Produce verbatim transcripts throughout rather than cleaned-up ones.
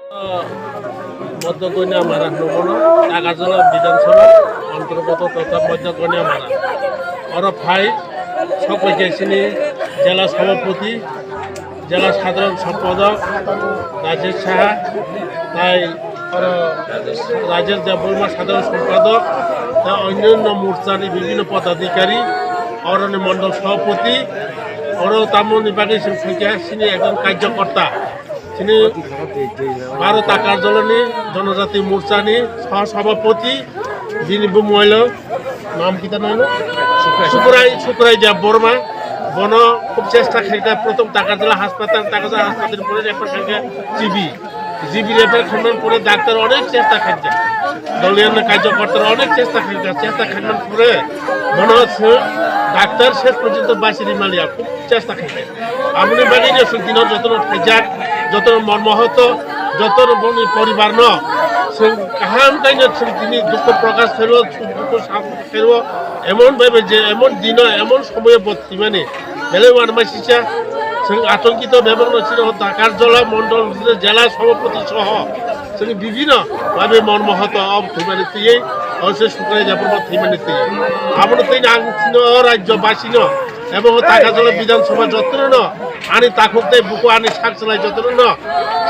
Madhya Goniamara hwnwi bono, Takarjala Bidhan Sabha antargoto totha Madhya Goniamara. Oro phai sok bai khe chini jela sabhapati, jela sadharan sompadok Rajesh Saha, tai oro Rajesh Debbarma sadharan sompadok, tai onnanno morchani bibhinno podadhikari, oroni mondol sabhapati, oro tamoni bagwi chwng phaikha chini ekjon karjokorta. Chini Bharat Takarjalani Jonojati Morchani sah sabhapati, bini bumung hwnlo nam kita naino Sukrai, Sukrai Debbarma. Bono khub chesta khaikha, prothom Takarjala haspatal, Takarjala haspatal pore refer khaikha G B. G B refer khaimani pore daktar onek chesta khaikha. Doliya karjokorta onek chesta khaikha, chesta khaimani pore bono se daktar ses porjonto bachiri maliya, khub chesta khaikha. Aboni bagwi no chwng tino jotono phaijak, jotono mormohoto, jotono boni poribarno chwng kaham khaino chwng tini dukho prokash khaio, dukho sam khaio, emon baibai je emon dino, emon somoyo bo thwimani belai uanama sisa chwng atongkito bebakno chini o Takarjala mondol jela sabhapati soho chwng bibhinno baibai mormohoto o thwimani twiwi o se Sukrai Debbarma thwimani twiwi. Abono twiwi ang chini o rajyo basino Ebo Takarjala Bidhan Sabha jotono ani takhuk tei buku ani sak salai jotono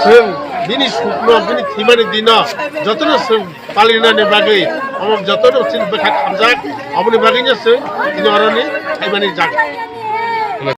chwng bini sukno bini thwimani dino jotono chwng palinani bagwi omo jotono chini bwkha khamjak, oboni bagwino chwng tini oroni khaimani jaga.